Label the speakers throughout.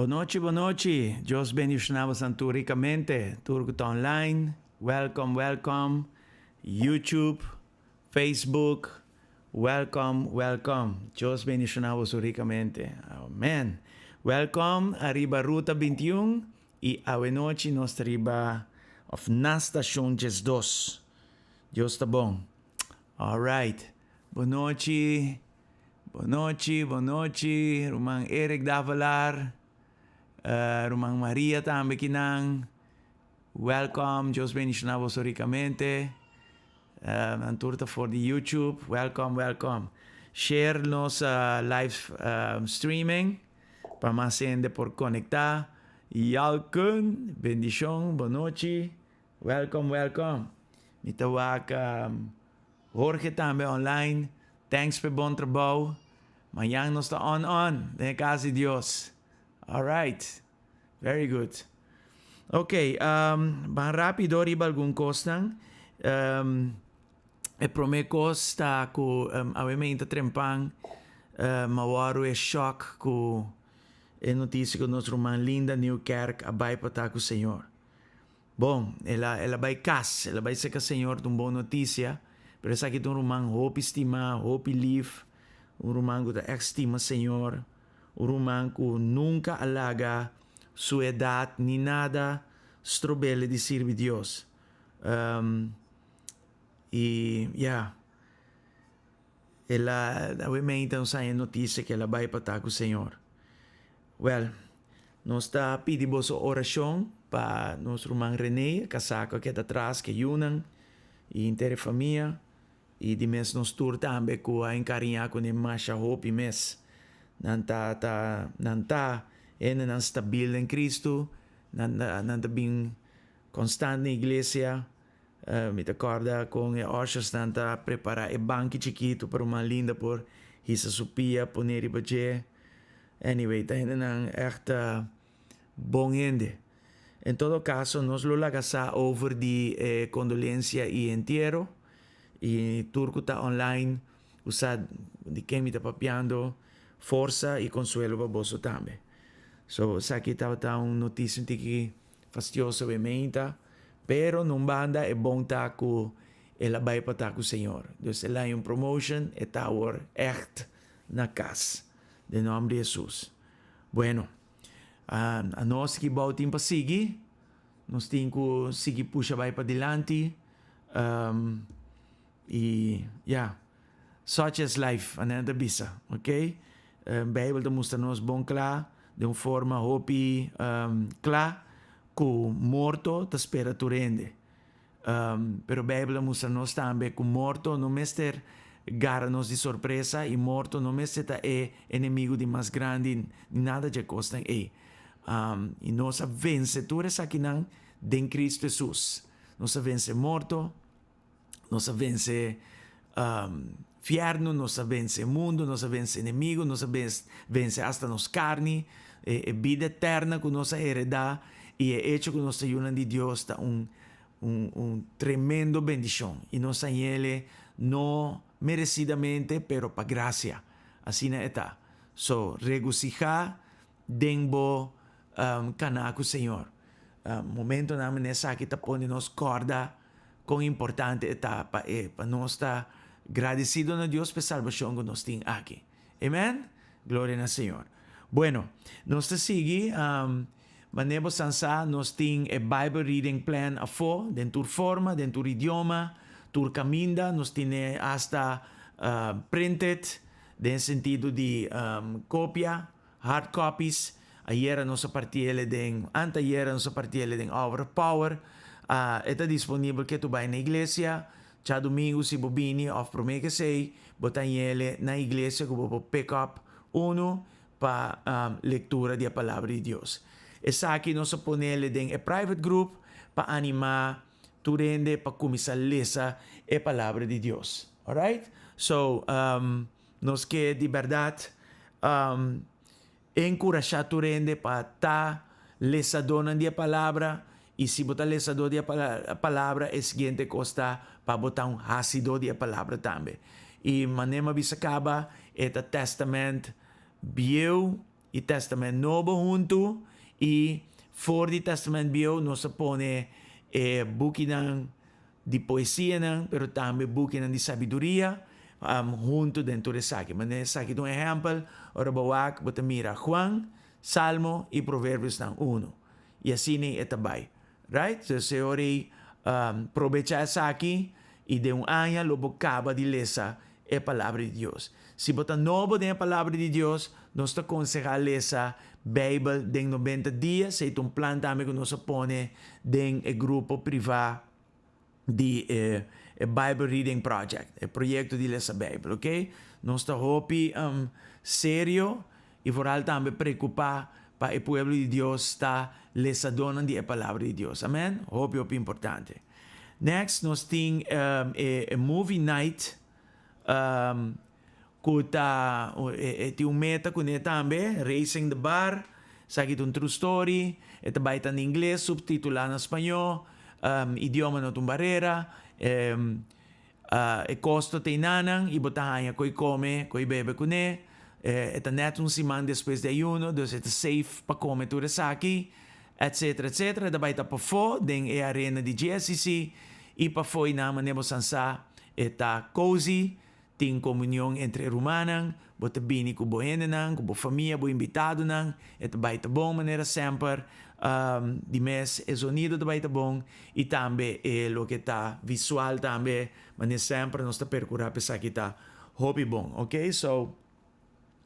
Speaker 1: Bon nochi, bon nochi. Dios bendiciona bosan tur ricamente. Tur cu ta online. Welcome, welcome. YouTube. Facebook, welcome, welcome. Dios bendiciona boso ricamente. Amen. Welcome ariba Ruta 21 y awenochi nos ta riba of na Stacion 12. Dios ta bon. All right. Bonochi, bonochi, bonochi, ruman Eric Davelaar, ruman Maria tambe kinan. Welcome, Dios bendiciona boso ricamente. Nan tur ta for di YouTube. Welcome, welcome. Share nos live streaming pa mas hende por conecta. Yalkun, bendicion, bonochi. Welcome, welcome. Mi ta wak Jorge tambe online. Thanks pa e bon trabou. Mañan nos ta on on den e cas di Dios. All right. Very good. Ok, ban rapido riba algun cosnan. E prome cos ta cu awe meinta trempan m'a wòrdu e shock cu e noticia cu nos ruman Linda Nieuwkerk a bai pa ta cu Señor. Bon, el a el a bai cas, el a bai cerca Señor, ta un bon noticia, pero esaki ta un ruman hopi stima, hopi lief, un ruman cu ta echt stima Señor, un ruman cu nunca a laga su edad ni nada strobele di sirbi Dios. Y ya, el a, awe meinta nos haña noticia cu el a bai pa ta cu Señor. Well, nos ta pidi boso oracion pa nos ruman Rene, casá cu a keda atras cu e yunan y henter e famia, y di mes nos tur tambe cu a encariña cu ne masha hopi mes. Nan ta ta nan ta hendenan stabil den Cristo, nan nan ta bin constant na iglesia. Mi ta corda con e ushersnan ta prepara e banki chikito pa ruman Linda por hisa su pia pone riba dje. Anyway, ta hendenan echt bon hende. En todo caso, nos lo laga sa over di e condolencia y entiero. Y tur cu ta online, cu sa di ken mi ta papiando, forsa y consuelo pa boso tambe. So, esaki tabata un noticia un tiki fastioso e meinta, pero nun banda e bon ta cu el a bay pa ta cu Señor. Dus el a haña un promotion, e ta awor echt na cas. Den nomber di Jesus. Bueno, anos ki bou tin pa sigui, nos tin cu sigui pusha bay padilanti. Y ya, such is life, anen ta bisa, ok? Bijbel ta mustra nos bon cla, den un forma hopi cla, cu morto ta spera tur hende. Pero Bijbel ta mustra nos tambe cu morto no mester gara nos di sorpresa y morto no mester ta e enemigo di mas grandi ni nada dje cosnan ey. Y nos a vence tur esakinan den Cristo Jesus. Nos a vence morto, nos a vence fierno, nos a vence mundo, nos a vence enemigo, nos a vence hasta nos carni. E bida eterna cu nos a hereda y e hecho cu nos ta yunan di Dios ta un tremendo bendicion. Y nos a hañ'ele no merecidamente, pero pa gracia. Asina e ta. So, regocija den bo cana cu Señor. Momentonan manera esaki ta pone nos corda con importante e ta pa e pa nos ta gradecido na Dios pa e salbacion cu nos tin aki. Amen? Gloria na Señor. Bueno, nos ta sigui. Manera bo san sa, nos tin e Bible Reading Plan afo, den tur forma, den tur idioma, tur caminda. Nos tine hasta printed, den sentido di copia, hard copies. Ayera nos a partiele den, antayera nos a partiele den Hour of Power. E ta disponibel ke tu bai na iglesia. Djadumingu si bo bini of prome ke esei, bo ta hañ'ele na iglesia ku bo por pick up unu pa lectura di e Palabra di Dios. Esaki nos a ponele den e private group pa anima tur hende pa cuminsa lesa e Palabra di Dios. Alright? So, nos ke di berdad encurasha tur hende pa ta lesadornan di e Palabra, y si bo ta lesador di e Palabra, e siguiente cos ta pa bo ta un hacidor di e Palabra tambe. Y manera mi a bisa caba, e ta Testament Bieu y Testament Nobo hunto, y for di Testament Bieu nos a pone e bukinan. di poesianan, pero tambe bukinan di sabiduria, huntu den tur esaki. Manera esaki ta un ehèmpel, ora bo wak bo ta mira Juan, Salmo i Proverbiosnan unu. I asina e ta bai. Right? So e ora ei probechá esaki i den un aña lo bo kaba di lesa e Palabra di Dios. Si bo ta nobo den e Palabra di Dios, nos ta konsehá lesa Beibel den 90 dia. Esei ta un plan tambe ku nos a pone den e grupo privá di e Bible Reading Project, e proyekto di lesa Beibel, oke? Nos ta hopi serio i vooral tambe preokupá pa e pueblo di Dios ta lesadónan di e Palabra di Dios. Amen? Hopi, hopi importante. Next, nos tin e movie night ku ta e tin un meta kuné tambe, Raising the Bar. Esaki ta un true story. E ta bai ta na ingles, subtitulá na spañó. Idioma no ta un barera. E kosto ta einanan i bo ta haña koi kome, koi bebe kuné. E ta nèt un siman despues di ayuno, dus e ta safe pa kome tur esaki, etcetera, etcetera. E ta bai ta pafó den e arena di GSCC i pafó einan manera bo san sa e ta cozy, tin komunion entre e rumannan, bo ta bini ku bo hendenan, ku bo famia, bo invitadonan, e ta bai ta bon manera semper. Di mes e zonido ta bai ta bon i tambe e loke ta visual tambe manera semper nos ta percura pa esaki ta hopi bon, ok. So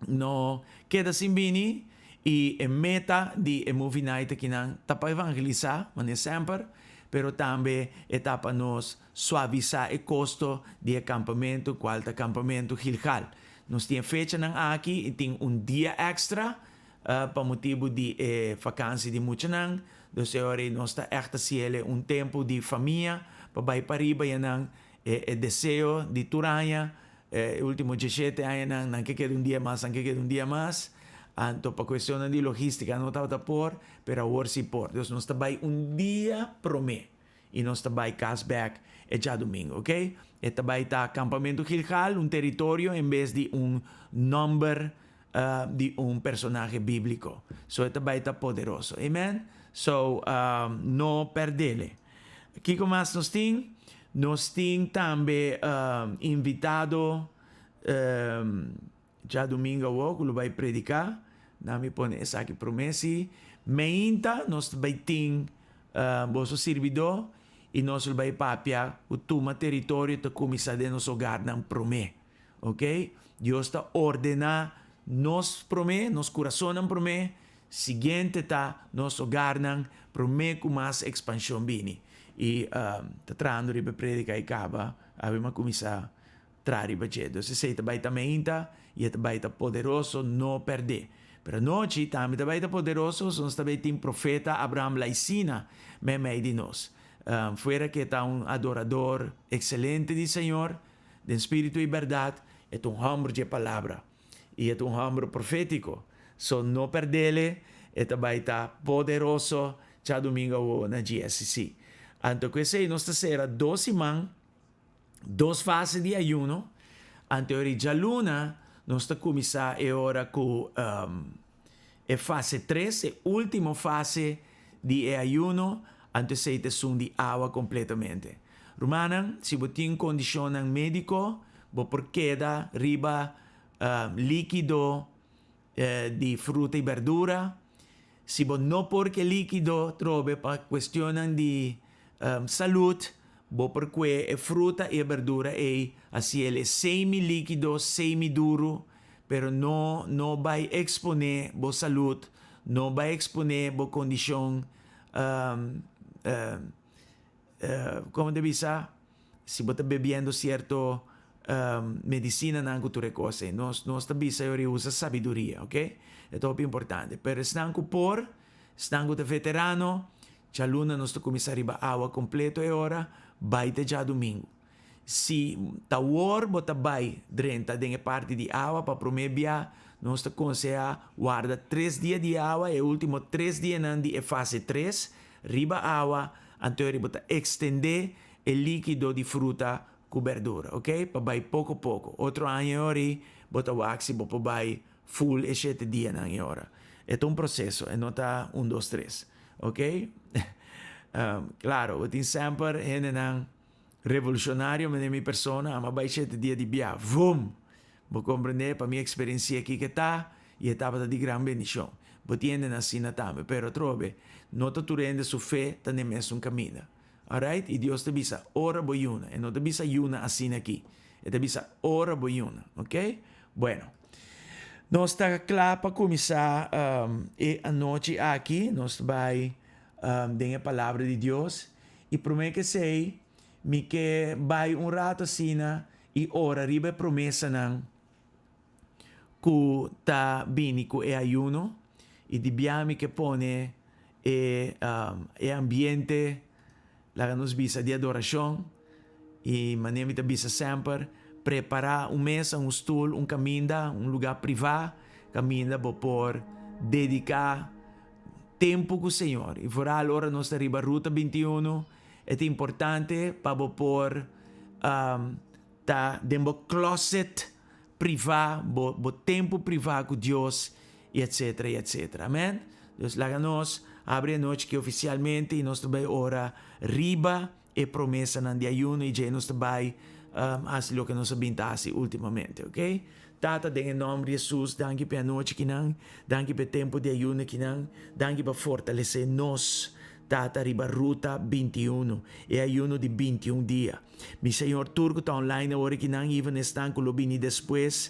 Speaker 1: no keda sin bini i e meta di e movie night akinan ta pa evangelisa manera semper, pero tambe e ta pa nos suavisa e kosto di e kampamentu kual ta Kampamentu Gilgal. Nos tin e fechanan aki i tin un dia extra pa motibu di e fakansi di muchanan. Dus e ora ei nos ta ègt hasiel un tempu di famia pa bai pariba yanan e deseo di tur aña, e ultimo 17 añanan nan ke keda un dia mas, nan ke keda un dia mas. Anto pa kuestionnan di logistika no tabata por, pero awor si por. Dus nos ta bai un dia promé i nos ta bai kas bèk e djadumingu, ok? E ta bai ta Kampamentu Gilgal, un teritorio en bes di un nòmber di un personahe bíbliko. So e ta bai ta poderoso. Amen? So, no pèrdele. Kiko mas nos tin? Nos tin tambe invitado djadumingu awor ku lo bai prediká. Na mi pone esaki promé si. Meinta nos ta bai tin boso sirbidó i nos lo bai papia ku tuma teritorio ta kuminsá den nos hogarnan promé. Ok, Dios ta ordená nos promé, nos kurasonnan promé, siguiente ta nos hogarnan promé ku mas ekspanshon bini. I ta trahando riba e predika i kaba, awe mi a kuminsá traha riba dje. Dus esei ta bai ta meinta i e ta bai ta poderoso, no pèrdé. Pero anochi tambe ta bai ta poderoso, nos ta bai tin profeta Abraham Laisina meimei di nos. Fuera ku e ta un adorador ekselente di Señor, Den spiritu i bèrdat, e ta un hòmber dje Palabra, i e ta un hòmber profétiko. So no pèrdele, e ta bai ta poderoso djadumingu awo na GSCC. Anto ku esei nos ta sera dos siman, dos fase di ayuno, anto e ora djaluna nos ta kuminsá e ora ku e fase tres, e último fase di e ayuno, anto esei ta esun di awa kompletamente. Rumannan, si bo tin kondishonnan médiko, bo por keda riba líkido di fruta i bèrdura. Si bo no por ke líkido trobe pa kuestionnan di salud, bo por kue e fruta i e bèrdura ei, hasi el e semi líkido, semi duru, pero no no bai eksponé bo salud, no bai eksponé bo kondishon, komo ta bisa, si bo ta bebiendo sierto medisinanan ku tur e kos ei. Nos nos ta bisa yori usa sabiduria, ok? E ta hopi importante. Pero esnan ku por, esnan ku ta veterano, djaluna nos ta kuminsá riba awa kompleto e ora, bai te djadumingu. Si ta awor bo ta bai drenta den e parti di awa pa promé bia, nos ta konsehá warda tres dia di awa, e último tres dianan di e fase tres, riba awa, anto eri bo ta ekstendé e líkido di fruta ku bèrdura, ok, pa bai poko poko. Otro aña e ora ei bo ta wak si bo por bai full e shete dianan e ora. E ta un proseso, e no ta un dos tres, ok. Klaro, bo tin semper hendenan. Revolushonario mene mi persona, ami a bai shete dia di bia, vum! Bo komprendé? Pa mi eksperensia kiko ta, i e tabata di gran bendishon. Bo tin hendenan asina tambe, pero atrobe, no ta tur hende su fe ta n'e mesun kaminda. Alright? I Dios ta bisa, Ora bo yuna. E no ta bisa yuna asina aki. E ta bisa, Ora bo yuna. Ok? Bueno. Nos ta kla pa kuminsá e anochi aki. Nos ta bai den e Palabra di Dios. I promé ku esei, mi ke bai un rato asina i ora riba e promesanan ku ta bini ku e ayuno. I di bia mi ke pone e e ambiente, laga nos bisa, di adorashon. I manera mi ta bisa semper, prepará un mesa, un stul, un kaminda, un lugá privá, kaminda bo por dediká Tempu ku Señor, i foral ora nos ta riba Ruta 21, e ta importante pa bo por ta den bo closet privá, bo bo tempu privá ku Dios, i etcetera, i etcetera. Amen? Dus laga nos habri anochi ki ofisialmente i nos ta bai ora riba e promesanan di ayuno i dje nos ta bai hasi loke nos a bin ta hasi ultimamente, ok? Tata, den e nòmber di Hesus, danki pa e anochi kinan, danki pa e tempu di ayuno kinan, danki pa fortalesé nos, Tata, riba Ruta 21, e ayuno di 21 dia. Mi Señor, tur ku ta online awor kinan, even esnan ku lo bini despues,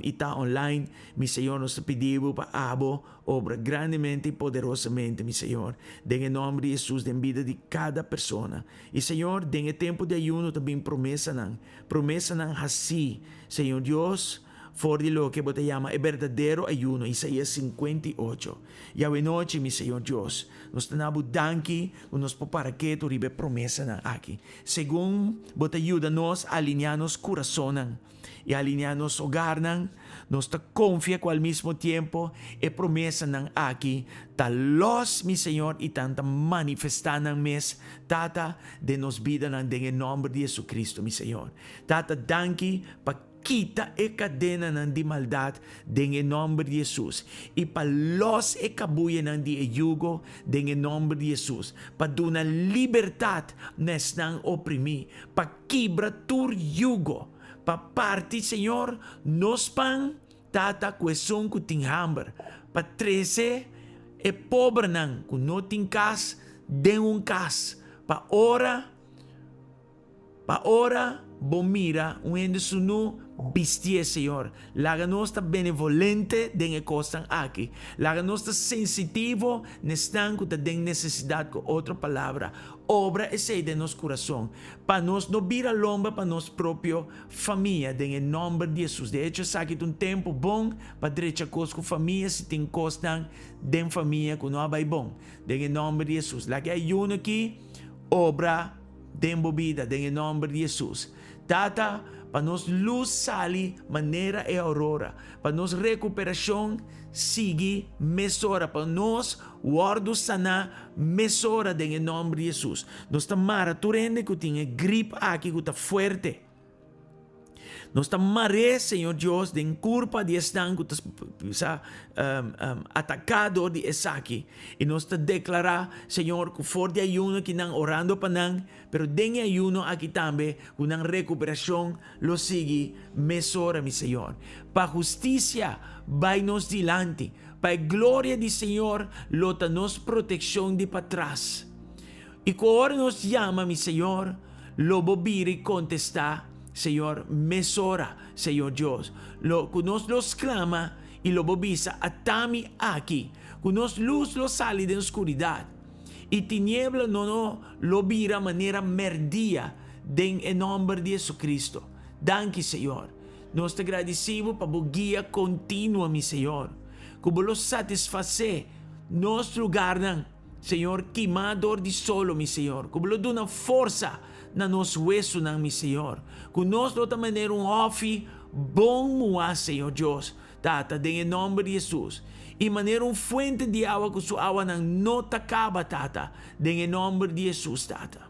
Speaker 1: i ta online, mi Señor, nos ta pidi Bo pa abo obra grandemente i poderosamente, mi Señor, den e nomber di Hesus, den bida di kada persona. I Señor, den e tempu di ayuno ta bin promesanan, promesanan hasí, Señor Dios, for di loke Bo ta yama e berdadero ayuno, Isaías 58. I awenochi, mi Señor Dios, nos ta na Bo danki ku nos por para ketu riba e promesanan aki, segun Bo ta yuda nos alineá nos kurasonnan i alineá nos hogarnan, nos ta konfia ku al mismo tiempo e promesanan aki ta lòs, mi Señor, i tan ta manifestá nan mes, Tata, den nos bidanan den e nòmber di Jesucristo, mi Señor. Tata, danki pa kita e kadenanan di maldat den e nòmber di Jesus, i pa lòs e kabuyanan di e yugo den e nòmber di Jesus, pa duna libertat na esnan oprimí, pa Kibra tur yugo, pa parti, Señor, nos pan, Tata, ku esun ku tin hamber, pa trese e pobernan ku no tin kas den un kas, pa ora, pa ora Bo mira un hende sunú, bistié, Señor. Laga nos ta benevolente den e kosnan aki. Laga nos ta sensitivo n'esnan ku ta den nesesidat, ku otro palabra, Obra esei den nos kurason, pa nos no bira lomba pa nos propio famia, den e nòmber di Hesus. De echo, esaki ta un tempu bon pa drecha kos ku famia si tin kosnan den famia ku no a bai bon, den e nòmber di Hesus. Laga e ayuno aki obra den bo bida, den e nòmber di Hesus. Tata, pa nos lus sali manera e aurora, pa nos rekuperashon sigui mesora, pa nos wòrdu saná mesora den e nòmber di Hesus. Nos ta mara tur hende ku tin e grip aki ku ta fuerte. Nos ta mar'é, Señor Dios, den kurpa di esnan ku ta sa ataká dor di esaki. I nos ta deklará, Señor, ku for di ayuno ki nan orando pa nan, Pero den e ayuno aki tambe ku nan rekuperashon lo sigui mesora, mi Señor. Pa hustisia bai nos dilanti, pa e gloria di Señor lo ta nos protekshon di patras. I ku ora nos yama, mi Señor, lo bo bira i kontestá, Señor, mesora, Señor Dios. Lo ku nos lo sklama i lo bo bisa, Ata mi aki, ku nos lus lo sali den skuridat. I tiniebla no no lo bira manera merdia den e nomber di Jesucristo. Danki Señor. Nos ta gradisi Bo pa Bo guia continua mi Señor. Cu Bo lo satisface nos lugarnan Señor kima dor di solo mi Señor. Cu Bo lo duna forsa na nos wesunan mi Señor. Cu nos lo ta manera un hofi bon mua Señor Dios. Tata, den e nòmber di Hesus. I manera un fuente di awa ku su awanan no ta kaba, Tata, den e nòmber di Hesus, Tata.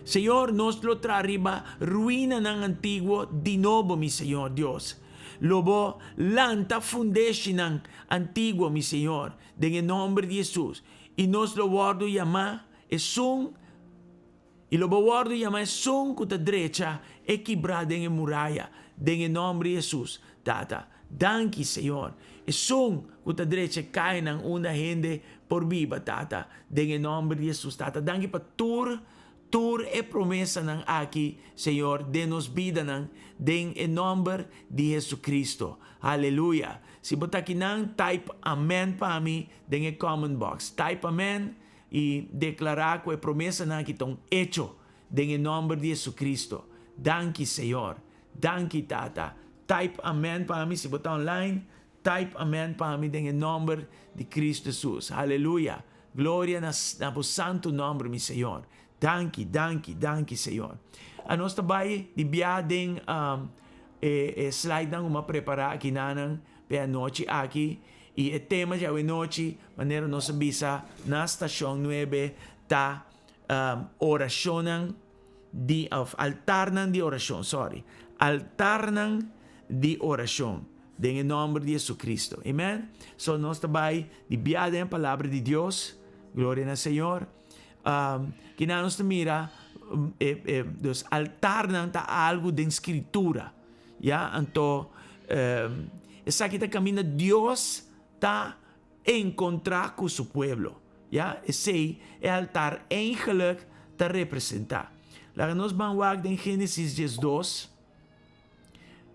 Speaker 1: Señor, nos lo traha riba ruinanan antiguo di nobo, mi Señor Dios. Lo Bo lanta fundeshinan antiguo, mi Señor, den e nòmber di Hesus. I nos lo wòrdu yamá esun. I lo bo wòrdu yama esun ku ta drecha e kibrá den e muraya, den e nòmber di Hesus. Tata, danki, Señor. Esun ku ta drecha e kayanan unda hende por biba, Tata, den e nòmber di Hesus. Tata, danki pa tur, tur e promesanan aki, Señor, den nos bidanan, den e nòmber di Hesucristo. Aleluya. Si bo ta akinan, type amen pa mi den e comment box. Type amen i deklará ku e promesanan aki ta un echo den e nòmber di Hesucristo. Danki, Señor. Danki, Tata. Type amen pa mi si bo ta online. Type amen pa mi den e nòmber di Cristo Hesus. Haleluya. Gloria na na bo santu nòmber, mi Señor. Danki, danki, danki, Señor. Anos ta bai di bia den e e slidenan ku mi a prepará akinanan pa e anochi aki. I e tema di awenochi, manera nos a bisa na Stashon Nuebe, ta orashonnan di, òf altarnan di orashon, sòri, altarnan di orashon den e nòmber di Jesucristo. Amen. So nos ta bai di bia den e Palabra di Dios. Gloria na Señor. Kinan nos ta mira e e dus altarnan ta algu den Skritura. Ya, anto esaki ta kaminda Dios ta enkontrá ku su pueblo. Ya, esei e altar eigenlik ta representá. Laga nos ban wak den Génesis 12,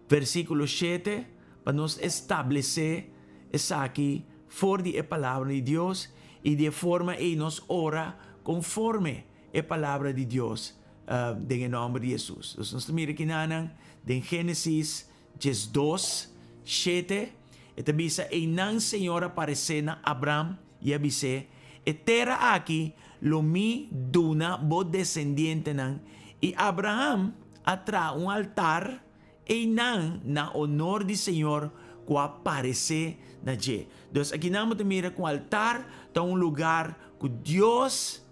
Speaker 1: versíkulo 7, pa nos establesé esaki for di e Palabra di Dios i di e forma ei nos ora konforme e Palabra di Dios den e nòmber di Hesus. Dus nos ta mira kinanan den Génesis 12, 7, e ta bisa, Einan Señor a paresé na Abram i a bis'é, E tera aki lo mi duna bo desendientenan. I Abraham a traha un altar einan na onor di Señor ku a paresé na dje. Dus akinan bo ta mira ku un altar ta un lugar ku Dios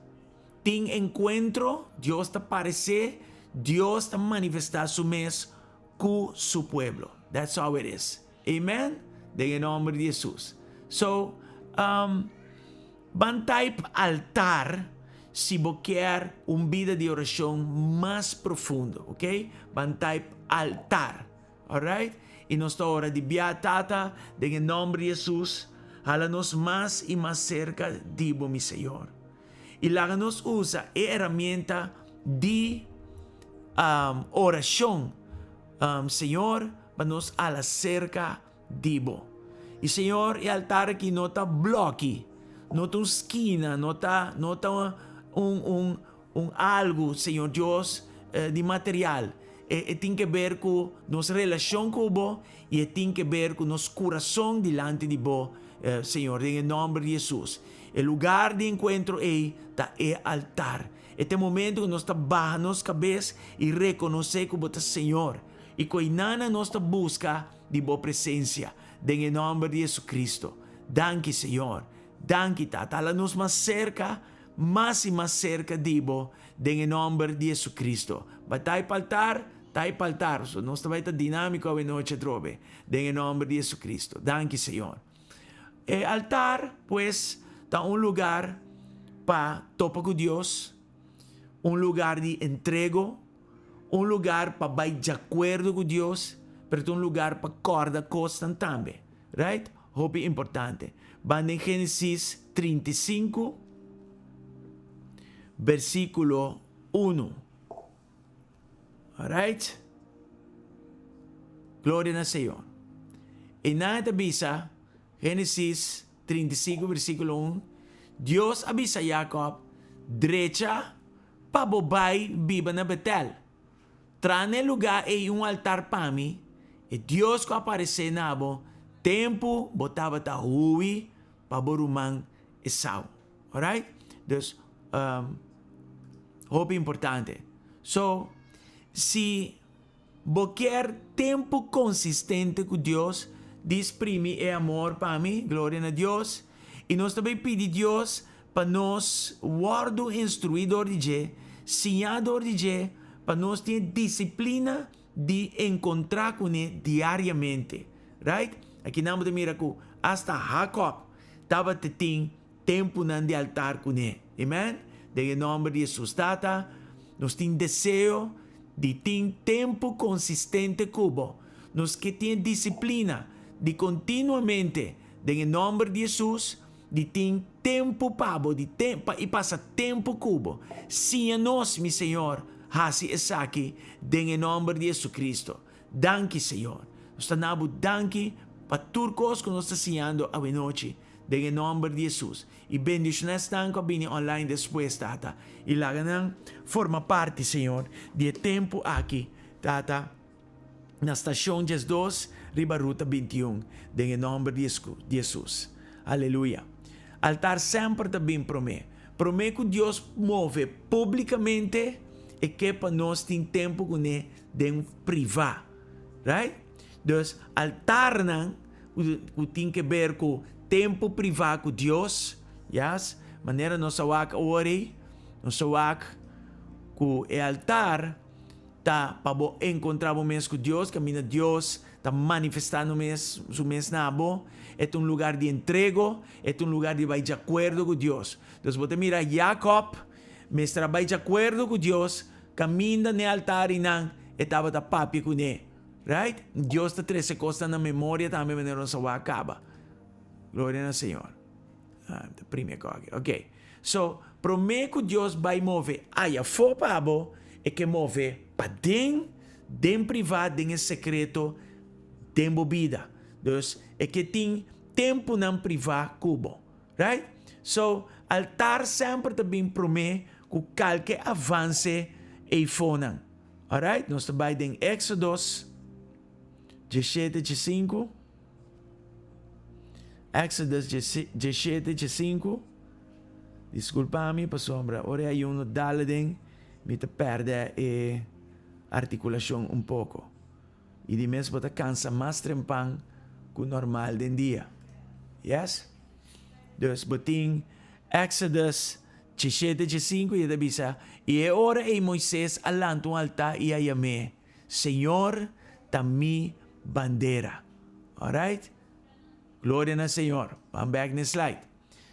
Speaker 1: Tin enkuentro, Dios ta paresé, Dios ta manifestá su mes ku su pueblo. That's how it is. Amen? Den e nòmber di Hesus. So, um, ban type altar si bo kier un bida di orashon mas profundo, ok? Ban type altar. Alright? I nos ta ora di bia, Tata, den e nòmber di Hesus, hala nos mas i mas serka di bo, mi Señor. I laga nos usa e herramienta di orashon, Señor, pa nos hala serka di bo. I Señor, e altar aki no ta blòki, no ta un skina, no ta no ta un un un algu, Señor Dios, di material. E e tin ke ber ku nos relashon ku bo i e tin ke ber ku nos kurason dilanti di bo, Señor, den e nòmber di Hesus. E lugar di enkuentro ei ta e altar. E ta e momento ku nos ta baha nos kabes i rekonosé ku bo ta Señor i ku einana nos ta buska di bo presensia, den e nòmber di Jesucristo. Danki, Señor. Danki, Tata. Hala nos mas serka, mas i mas serka di bo, den e nòmber di Jesucristo. Batay pa altar, tay pa altar. So nos ta bai ta dinámiko awenochi atrobe, den e nòmber di Jesucristo. Danki, Señor. E altar, pues, ta un lugar pa topa ku Dios, un lugar di entrego, un lugar pa bai djakuerdo ku Dios, pero ta un lugar pa kòrda kosnan tambe. Right? Hopi importante. Ban den Génesis 35, versíkulo 1. Alright? Gloria na Señor. E nan ta bisa, Génesis 35, versíkulo 1, Dios a bisa Jacob, drecha pa bo bai biba na Betel. Traha na e lugá ei un altar pa mi, e Dios ku a aparesé na bo tempu bo tabata hui pa bo ruman Esau. Alright? Dus, um, hopi importante. So, si bo kier tempu konsistente ku Dios, dis primi e amor pa mi, gloria na Dios, i nos ta bai pidi Dios pa nos wòrdu instruí dor di dje, siñá dor di dje, pa nos tin e disiplina di enkontrá kuné diariamente. Right? Akinan bo ta mira ku asta Hakòb tabata tin tempunan di altar kuné. Amen? Den e nòmber di Hesus. Tata, Nos tin deseo di tin tempu konsistente ku bo. Nos ke tin e disiplina di kontinuamente, den e nòmber di Hesus, di tin tempu pa bo, di pa i pasa tempu ku bo. Siña nos, mi Señor, hasi esaki den e nòmber di Jesucristo. Danki, Señor. Nos ta na bo danki pa tur kos ku nos ta siñando awenochi, den e nòmber di Hesus. I bendishoná esnan ku a bini online despues, Tata, i laga nan forma parti, Señor, di e tempu aki, Tata, na Stashon 12 riba Ruta 21, den e nòmber di Hesus. Aleluya. Altar semper ta bin promé. Promé ku Dios move públikamente, e ke pa nos tin tempu kuné den privá. Right? Dus altarnan ku tin ke ber ku tempu privá ku Dios, yes, manera nos a wak awor ei, nos a wak ku e altar ta pa bo enkontrá bo mes ku Dios, kaminda Dios ta manifestá no mes, su mes na bo. E ta un lugar di entrego, e ta un lugar di bai djakuerdo ku Dios. Dus bo ta mira Jakòb mester a bai djakuerdo ku Dios kaminda n'e altar i nan e tabata papia kuné. Right? Dios ta trese kosnan na memoria tambe manera nos a wak kaba. Gloria na Señor. Ah, ta primi e koki. Ok. So, promé ku Dios bai move ayafó pa bo, e ke move paden, den privá, den e sekreto, den bo bida. Dus, e ke tin tempunan privá ku bo. Right? So, altar semper ta bin promé ku kalke avanse eifonan. Alright? Nos ta bai den Éxodos 17, 15. Exodus 17, 15. Disculpa mi pasobra ora e ayuno dal aden mi ta perde e articulacion un poco. Y di mes bo ta cansa mas trempan cu normal den dia. Yes? Dus bo tin Exodus 17, 15 y e ta bisa, Y e ora ey Moises a lanta un altar y a yam'é, Señor ta mi bandera. Alright? Gloria na Señor. Ban back na e slide.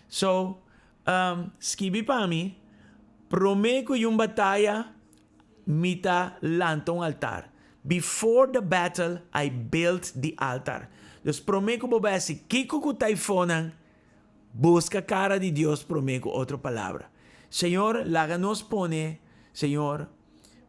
Speaker 1: So, um, skibi pa mi, prome ku yun bataya, mi ta lanta un altar. Before the battle, I built the altar. Dus prome ku bo bai hasi kiko ku taifonnan, Buska kara di Dios promé ku otro palabra. Señor, laga nos pone, Señor,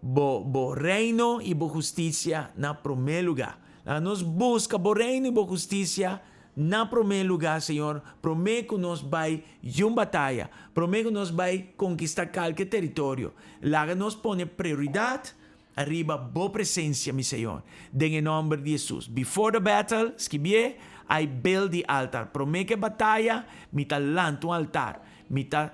Speaker 1: bo bo reino i bo hustisia na promé lugá. Laga nos buska bo reino i bo hustisia na promé lugá, Señor, promé ku nos bai yun bataya, promé ku nos bai konkistá kalke teritorio. Laga nos pone prioridat Ariba bo presencia, mi Señor. Den e nomber di Jesus. Before the battle, skibié, I build the altar. Promé ku e bataya, mi ta lanta un altar. Mi ta,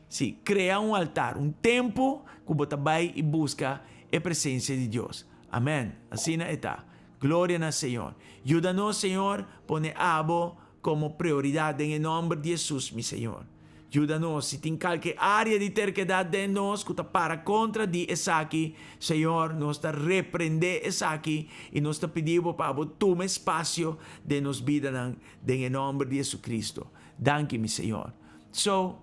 Speaker 1: sí, krea un altar. Un tempu ku bo ta bai i buska e presencia di Dios. Amen. Asina e ta. Gloria na Señor. Yuda nos, Señor, pone abo komo prioridat den e nomber di Jesus, mi Señor. Yuda nos, si tin kalke área di terkedat den nos ku ta para kontra di esaki, Señor, nos ta reprendé esaki i nos ta pidi Bo pa Bo tuma espasio den nos bidanan, den e nòmber di Jesucristo. Danki, mi Señor. So,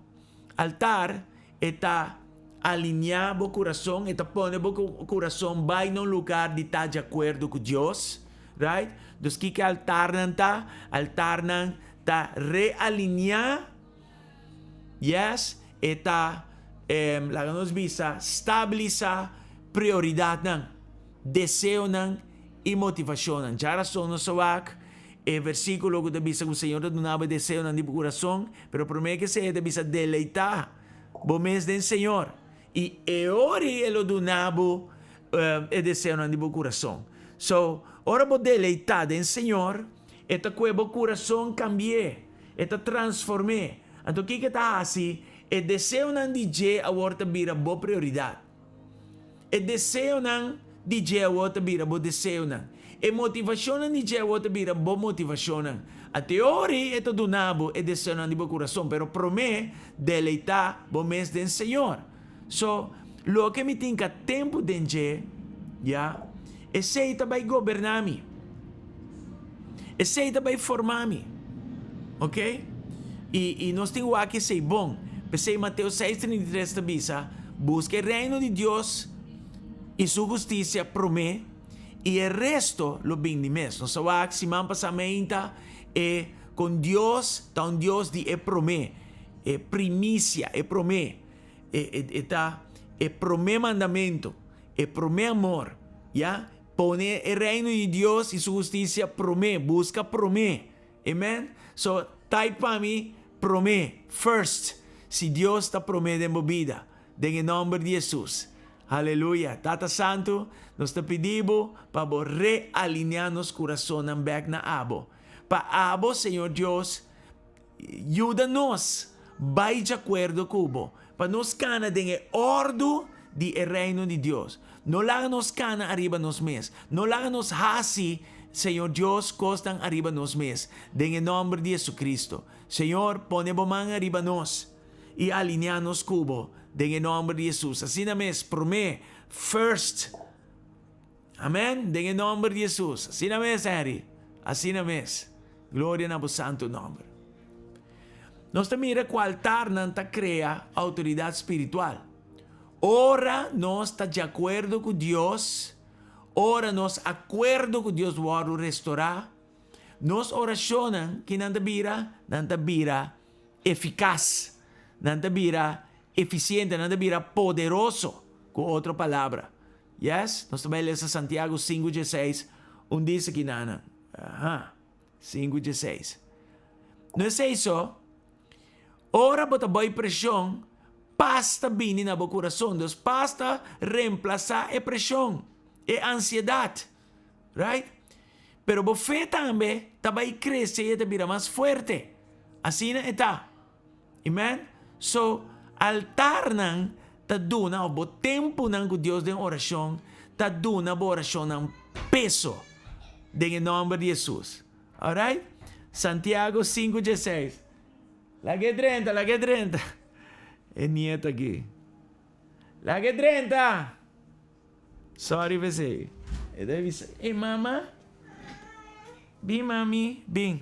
Speaker 1: altar, e ta alineá bo kurason, e ta pone bo kurason bai na un lugar di ta di akuerdo ku Dios, right? Dus kiko e altarnan ta? Altarnan ta realineá. Yes, e ta, laga nos bisa, stabilisá prioridatnan, deseonan i motivashonnan. Djarason nos a wak e versíkulo ku ta bisa ku Señor ta duna bo e deseonan di bo kurason, pero promé ke esei e ta bisa deleitá bo mes den Señor i e ora ei e lo duna bo e deseonan di bo kurason. So, ora bo deleitá den Señor, e ta kue bo kurason kambi'é. E ta transform'é. Anto kiko e ta hasi? E deseonan di dje awor ta bira bo prioridat. E deseonan di dje awor ta bira bo deseonan. E motivashonnan di dje awor ta bira bo motivashonnan. Anto e ora ei e ta duna bo e deseonan di bo kurason, pero promé deleitá bo mes den Señor. So, loke mi tin ka tempu den dje, ya, esei ta bai goberná mi. Esei ta bai forma mi. Ok? I, i nos tin wak esei bon. P'esei Mateo 6:33 ta bisa, Buska e reino di Dios i su hustisia promé, i e resto lo bin di mes. Nos a wak siman pasá meinta e kon Dios ta un Dios di e promé, e primisia, e promé. E, e, e ta e promé mandamentu, e promé amor, ya? Pone e reino di Dios i su hustisia promé, buska promé. Amen? So, type pa mi, promé, first, si Dios ta promé den bo bida, den e nòmber di Hesus. Haleluya! Tata Santu, nos ta pidi Bo pa Bo realineá nos kurasonnan bèk na Abo. Pa Abo, Señor Dios, yuda nos bai djakuerdo ku Bo, pa nos kana den e òrdu di e Reino di Dios. No laga nos kana ariba nos mes. No laga nos hasi, Señor Dios, kosnan ariba nos mes. Den e nòmber di Jesucristo. Señor, pone Bo man ariba nos i alineá nos ku Bo, den e nòmber di Jesus. Asina mes, promé, first. Amèn, den e nòmber di Jesus. Asina mes, Henry. Asina mes. Gloria na Bo santu nòmber. Nos ta mira ku altarnan ta krea outoridat spiritual. Ora nos ta di akuerdo ku Dios, ora nos akuerdo ku Dios wòrdu restorá, nos orashonnan, ki nan ta bira? Nan ta bira efikas, nan ta bira efisiente, nan ta bira poderoso, ku otro palabra. Yes? Nos ta bai lesa Santiago sinku dieseis, un dise kinanan. Aha. 5:16. No esei so, ora bo ta boi preshon, pas ta bini na bo kurason. Dus pas ta remplasá e preshon, e ansiedat. Right? Pero bo fe tambe ta bai krese i e ta bira mas fuerte. Asina e ta. Amen? So, altarnan ta duna, of bo tempunan ku Dios den orashon, ta duna bo orashonnan peso. Den e nòmber di Hesus. Alright? Santiago 5:16. Laga e drenta, laga e drenta. E nieto aki. Laga e drenta! Sorry p'esei. E ta bisa, Ey mama, bin mami, bin.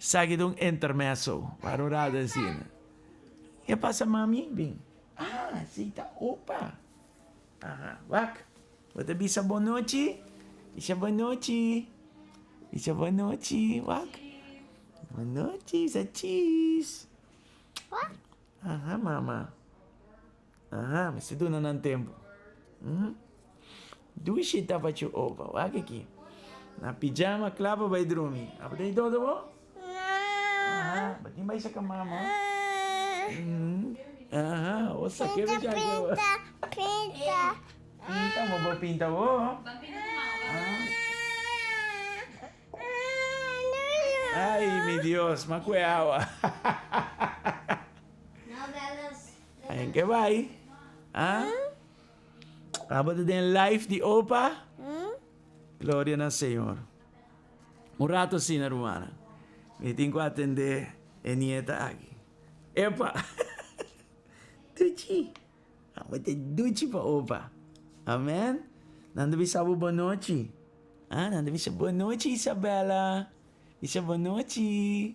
Speaker 1: Esaki ta un intermezzo, para un rato asina. Ke pasa mami? Bin. Ah, si ta opa. Aha, wak. Bo ta bisa bonochi? Bisa bonochi. Bisa bonochi, wak. Bonochi, bisa cheese. Aha, mama. Aha, mester duna nan tempu. Mm. Dushi ta pa chu opa. Wak aki. Na pijama kla pa bai drumi. Abo ta todo bo? Aha, bo tin bai saka mama. Mm. Aha, o sake be jake bo.
Speaker 2: Pinta, pinta.
Speaker 1: Pinta, mo bo pinta bo. Ay, mi Dios, ma kue awa. En ke bai? Ah? Abo ta den live di opa? Gloria na Señor. Un rato asina, hermana. Mi tin ku atende e nieta aki. Epa! Duchi! Abo ta duchi pa opa. Amen? Nan ta bisa bo bonochi. Ah, nan ta bisa bonochi, Isabella. Bisa bonochi.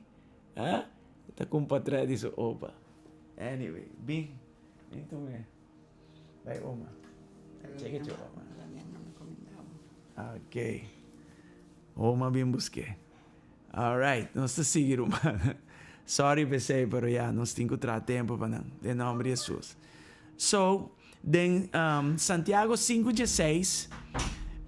Speaker 1: Ah? Ta kumpa di su opa. Anyway, bin. Bin tuma. Bai oma. Check it oma. Ok. Oma bin buske. Alright, nos ta sigui ruman. Sorry p'esei, pero ya, nos tin ku traha tempu pa nan. Den nòmber di Hesus. So, den um, Santiago 5:16,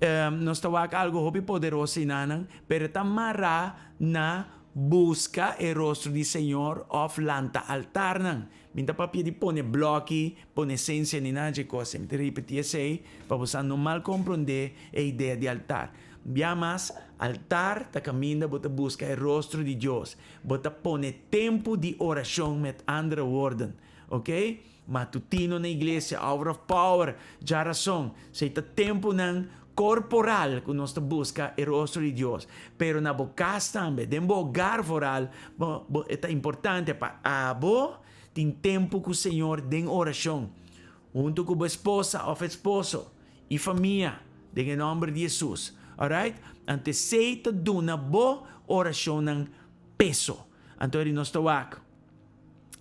Speaker 1: um, nos ta wak algu hopi poderoso einanan, pero e ta mará na buska e rostro di Señor òf lanta altarnan. Mi ta papia di pone blòki, pone sensia ni nada dje kos. Mi ta ripití esei pa bo sa no mal komprondé e idea di altar. Bia mas, altar ta kaminda bo ta buska e rostro di Dios. Bo ta pone tempu di orashon, met andere woorden. Oké? Matutino na iglesia, Hour of Power, djarason. Esei ta tempunan korporal ku nos ta buska e rostro di Dios. Pero na bo kas tambe, den bo hogar vooral, bo, bo, e ta importante pa abo tin tempu ku Señor den orashon, huntu ku bo esposa òf esposo i famia, den e nòmber di Hesus. Alright? Anto esei ta duna bo orashonnan peso. Anto eri nos ta wak.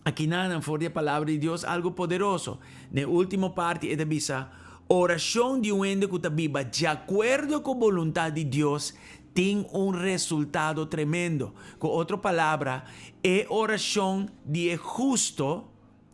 Speaker 1: Akinanan for di e Palabra di Dios algu poderoso. Na e último parti e ta bisa, Orashon di un hende ku ta biba di akuerdo ku boluntat di Dios tin un resultado tremendo. Ku otro palabra, e orashon di e husto,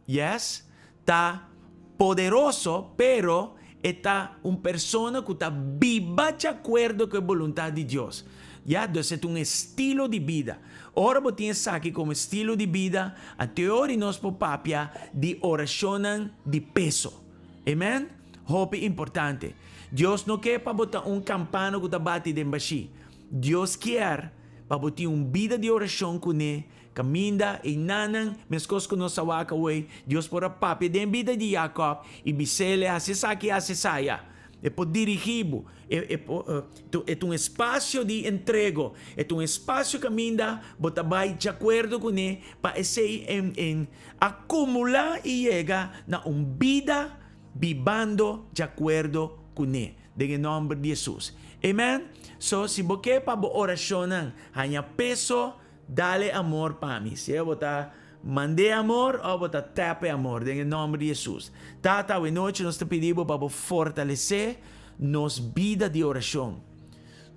Speaker 1: yes, ta poderoso, pero e ta un persona ku ta biba di akuerdo ku e boluntat di Dios. Ya, dus e ta un estilo di bida. Ora bo tin esaki komo estilo di bida, anteori nos por papia di orashonnan di peso. Amen? Hopi importante. Dios no ke pa bo ta un kampana ku ta bati den bashí. Dios kier pa bo tin un bida di orashon kuné Kaminda einanan, meskos ku nos a wak awei, Dios por a papia den bida di Jakòb i bis'é, Hasi esaki, hasi esaya. E por dirigí bo. E, e por, e ta un espasio di entrego. E ta un espasio kaminda bo ta bai djakuerdo kuné pa esei en, en akumulá i yega na un bida bibando djakuerdo kuné. Den e nòmber di Hesus. Amen. So, si bo ke pa bo orashonnan haña peso, Dale amor pa mi. Sea bo ta mand'é amor òf bo ta tap e amor den e nòmber di Hesus. Tata, awe nochi nos ta pidi bo pa bo fortalesé nos bida di orashon,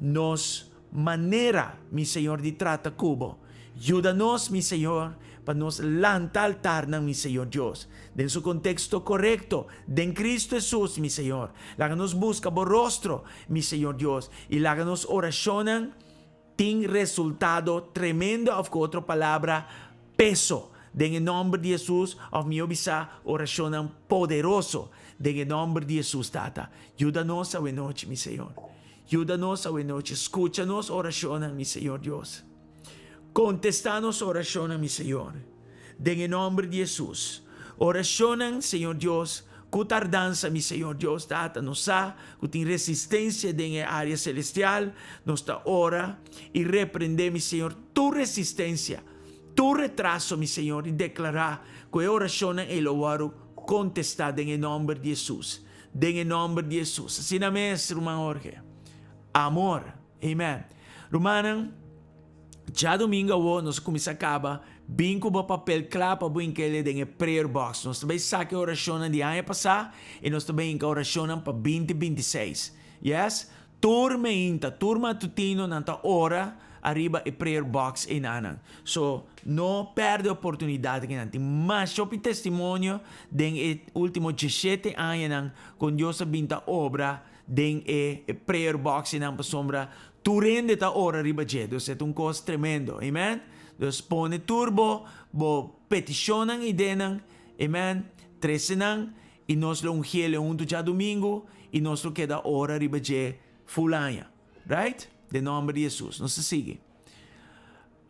Speaker 1: nos manera, mi Señor, di trata ku bo. Yuda nos, mi Señor, pa nos lanta altarnan, mi Señor Dios, den su konteksto korekto, den Kristu Hesus, mi Señor. Laga nos buska bo rostro, mi Señor Dios, i laga nos orashonnan Tin resultado tremendo of ku otro palabra peso den e nomber di Hesus of mihó bisa orashonnan poderoso den e nomber di Hesus Tata yuda nos awe nochi mi Señor yuda nos awe nochi skucha nos orashonnan mi Señor Dios kontesta nos orashonnan mi Señor Den e nomber di Hesus. Oracionnan, Señor Dios, cu tardansa, mi Señor Dios, Tata, nos sa cu tin resistencia den e area celestial, nos ta ora y reprende, mi Señor, tur resistencia, tur retraso, mi Señor, y declara cu e oracionnan ey lo worde contesta den e nomber di Hesus. Den e nomber di Hesus. Asina mes, ruman Jorge. Amor. Amen. Rumannan. Djadumingu awor nos a kuminsá kaba bin ku bo papel kla pa bo hink'el den e prayer box. Nos ta bai saka e orashonnan di aña pasá i nos ta bai hinka orashonnan pa binti 26. Yes, tur meinta, tur matutino nan ta ora ariba e prayer box einanan. So, no pèrdè oportunidat akinan. Tin masha hopi testimonio den e último 17 añanan kon Dios a bin ta obra den e prayer box einan pasobra Tur hende ta ora riba dje, dus e ta un kos tremendo, amen. Dus pone tur bo bo petishonnan i denan, amen, trese nan i nos lo ungiele huntu djadumingu i nos lo keda ora riba dje ful aña, right? Den nòmber di Hesus. Nos ta sigui.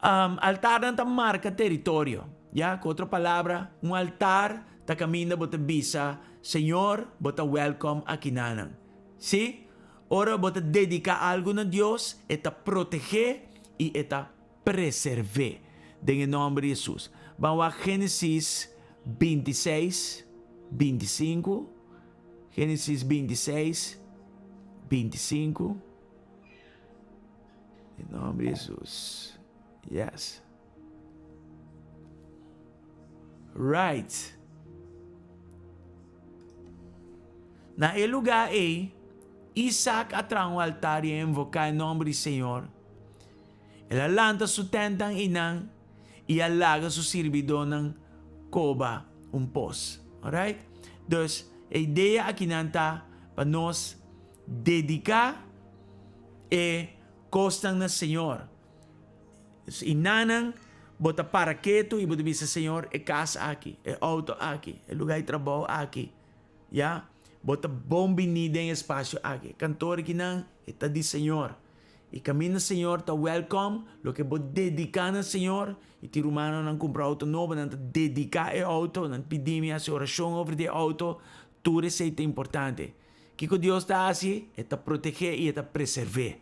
Speaker 1: Altarnan ta marka teritorio, ya, ku otro palabra, un altar ta kaminda bo ta bisa, Señor, bo ta wèlkòm akinanan. Sí, ora bo ta dediká algu na Dios, e ta protegé i e ta preserv'é. Den e nòmber di Hesus. Ban wak Génesis 26, 25. Génesis 26, 25. Den nòmber di Hesus. Yes. Right. Na e lugá ei, Isaac a traha un altar i a invoká e nòmber di Señor. El a lanta su tèntnan einan i a laga su sirbidónan koba un pos. Alright? Dus, e idea akinan ta pa nos dediká e kosnan na Señor. I nanan bo ta para ketu i bo ta bisa, Señor, e kas aki, e outo aki, e lugá di trabou aki, ya, bo ta bon biní den e spasio aki. E kantor akinan, e ta di Señor. I kaminda Señor ta wèlkòm, loke bo dediká na Señor, i tin rumannan kumpra outo nobo, nan ta dediká e outo, nan pidi mi hasi orashon over di e outo, tur esei ta importante. Kiko Dios ta hasi? E ta protegé i e ta preserv'é.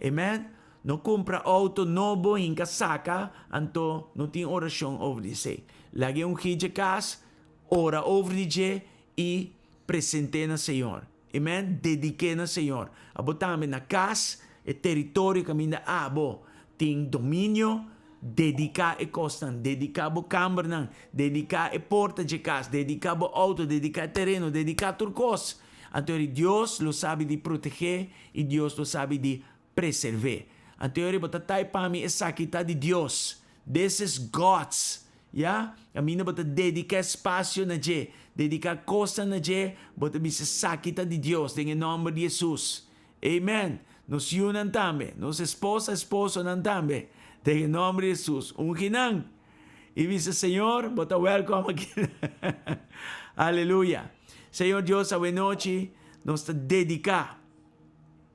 Speaker 1: Amen. No kumpra outo nobo hinka saka, anto no tin orashon over di esei. Laga e ungí dje kas, ora over di dje i present'é na Señor. Amen. Dedik'é na Señor. Abo tambe na kas, e teritorio kaminda abo tin dominio. Dediká e kosnan, dediká bo kambernan, dediká e porta dje kas, dediká bo outo, dediká e tereno, dediká tur kos. Anto eri Dios lo sabi di protegé i Dios lo sabi di preserv'é. Anto eri bo ta tai pa mi esaki ta di Dios. This is God's. Ya? Kaminda bo ta dediká espasio na dje, dediká kosnan na dje, bo ta bisa esaki ta di Dios den e nòmber di Hesus. Amen. Nos yunan tambe, nos esposa, esposonan tambe, den e nòmber di Hesus. Ungi nan i bisa, Señor, bo ta wèlkòm aki. Aleluya. Señor Dios, awenochi nos ta dediká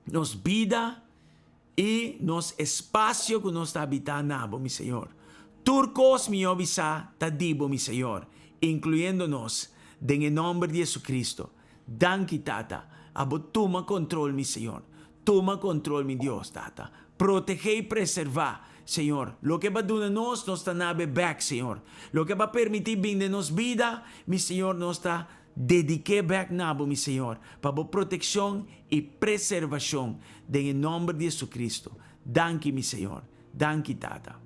Speaker 1: nos bida i nos espasio ku nos ta habitá na bo, mi Señor. Tur kos, mihó bisá, ta di bo, mi Señor, inkluyendo nos, den e nòmber di Jesucristo. Danki, Tata. Abo tuma kontrol, mi Señor. Tuma kontrol, mi Dios, Tata. Protegé i preservá, Señor. Loke Bo a duna nos, nos ta nabe bèk, Señor. Loke Bo a permití bin den nos bida, mi Señor, nos ta dedik'é bèk na Bo, mi Señor, pa Bo protekshon i preservashon, den e nòmber di Jesucristo. Danki, mi Señor. Danki, Tata.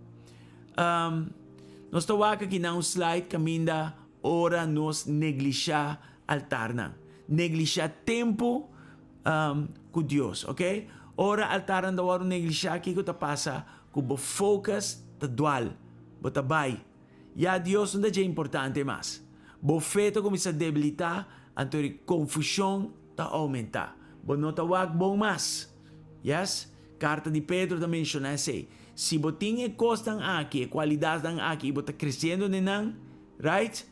Speaker 1: Nos ta wak aki na un slide kaminda ora nos neglishá altarnan. Neglishá tempu ku Dios, ok? Ora altarnan ta wòrdu neglishá, kiko ta pasa? Ku bo focus ta dual, bo ta bai. Ya Dios no ta dje importante mas. Bo fe ta kuminsá debilitá, anto e konfushon ta oumentá. Bo no ta wak bon mas. Yes, karta di Pedro ta menshoná esei. Si bo tin e kosnan aki, e kualidatnan aki i bo ta kresiendo den nan, right?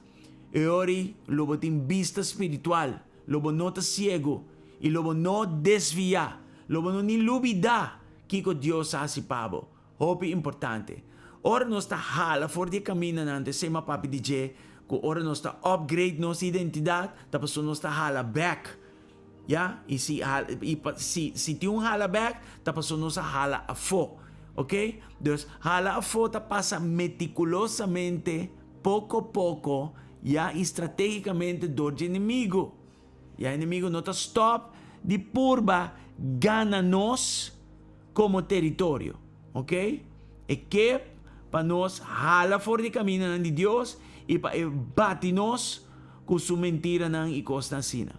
Speaker 1: E ora lo bo tin bista spiritual, lo bo no ta siegu i lo bo no desviá, lo bo no ni lubidá kiko Dios a hasi pa bo. Hopi importante. Ora nos ta hala for di e kamindanan, ta esei m'a papia di dje, ku ora nos ta upgrade nos identidat, ta pasobra nos ta hala bèk. Ya, i si i pa si si tin un hala bèk, ta pasobra nos a hala afó. Oke? Dus, hala afó ta pasa metikulosamente, poko poko, ya, i stratégikamente dor dje enemigu. Ya, enemigu no ta stòp di purba gana nos komo teritorio. Oke? E ke pa nos hala for di kamindanan di Dios i pa e bati nos ku su mentiranan i kosnan asina.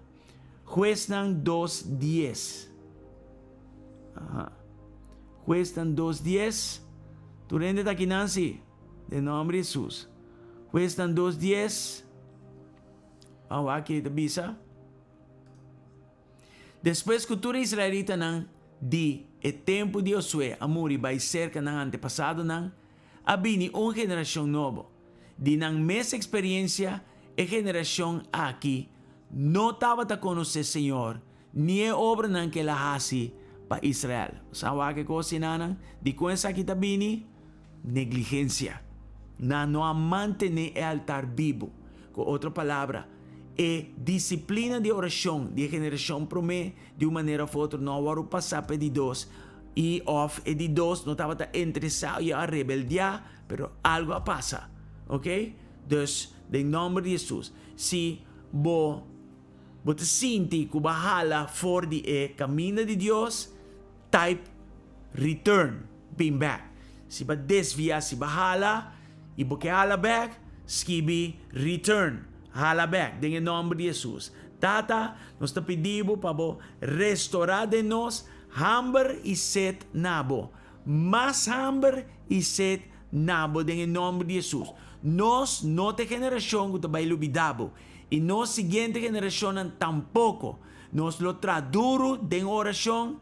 Speaker 1: Huesnan dos dies. Aha. Huesnan dos dies. Tur hende ta akinan si? Den nomber di Hesus. Huesnan dos dies. Ban wak ki ta bisa. Despues ku tur e israelitanan di e tempu di Josué a muri bai serka nan antepasadonan, a bini un generashon nobo. Di nan mes eksperensia, e generashon aki no tabata konosé Señor ni e obranan ku el a hasi pa Israel. Sa wak e kos sinanan? Dikon esaki ta bini? Negligensia. Nan no a mantené e altar bibu. Ku otro palabra, e disiplina di orashon di e generashon promé di un manera òf otro no a wòrdu pasá pa e di dos i òf e di dos no tabata interesá i a rebeldiá. Pero algo a pasa, ok? Dus, den nomber di Hesus, si bo bo ta sinti ku bo a hala for di e kaminda di Dios, type return, bin bek. Si bo a desvia, si bo a hala i bo ke hala bek, skibi return, hala bek, den e nomber di Hesus. Tata, nos ta pidi bo pa bo restorá den nos hamber i set na bo. Mas hamber i sed na bo den e nomber di Hesus. Nos no ta e generashon ku ta bai lubidá bo, i nos siguiente generashonnan tampoko. Nos lo traha duru den orashon,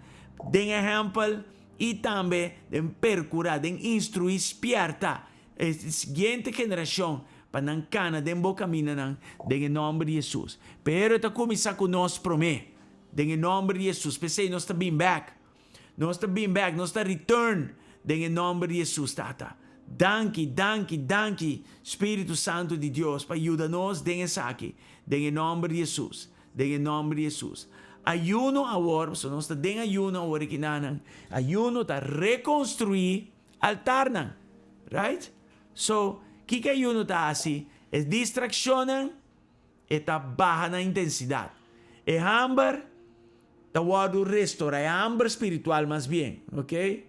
Speaker 1: den ehèmpel i tambe den perkurá, den instruí, spièrta e siguiente generashon pa nan kana den bo kamindanan den e nomber di Hesus. Pero e ta kuminsá ku nos promé, den e nomber di Hesus. P'esei nos ta bin bèk. Nos ta bin bek, nos ta return den e nomber di Jesus, Tata. Danki, danki, danki, Spiritu Santu di Dios, pa yuda nos den esaki, den e nomber di Jesus, den e nomber di Jesus. Ayuno awor, pasobra nos ta den ayuno awor aki nanan, ayuno ta reconstrui altarnan, right? So, kiko ayuno ta hasi? E distraccionnan E ta baha na intensidat. E hamber ta wòrdu restorá, e hamber spiritual mas bien, ok?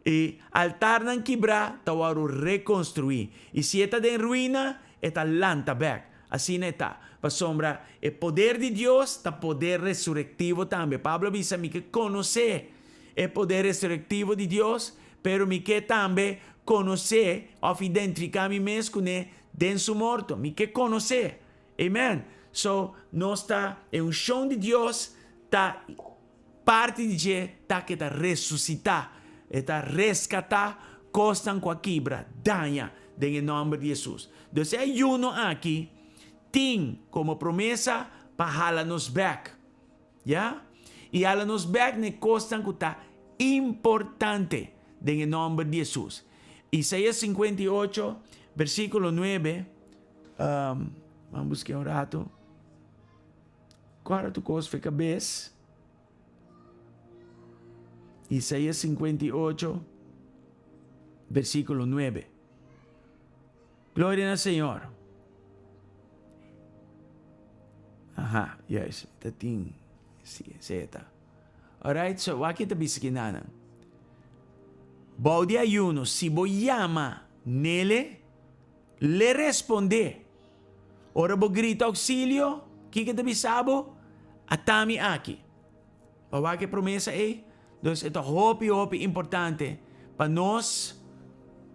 Speaker 1: E altarnan kibrá ta wòrdu rekonstruí, i si e ta den ruina, e ta lanta bèk. Asina e ta, pasobra e poder di Dios ta poder resurektivo tambe. Pablo a bisa, Mi ke konosé e poder resurektivo di Dios, pero mi ke tambe konosé òf identifiká mi mes kuné den su morto. Mi ke konosé. Amen. So, nos ta, e unshon di Dios ta parti di dje ta ku e ta resusitá, e ta reskatá kosnan ku a kibra, daña, den e nòmber di Hesus. Dus e ayuno aki tin komo promesa pa hala nos bèk. Ya? I hala nos bèk na e kosnan ku ta importante den e nòmber di Hesus. Isaías 58, versíkulo 9, Ban busk'é un ratu. Kòrda tur kos for e kabes. Isaías 58, versíkulo 9. Gloria na Señor. Aha, juist. Ta tin. Sí, esei ta. Alright, so wak e ta bisa kinanan. Bou di ayuno, si bo yama nele, L'e respondé, Ora bo grita ouxilio, kiko e ta bisa bo? Ata mi aki. Pa wak e promesa ei? Dus e ta hopi hopi importante pa nos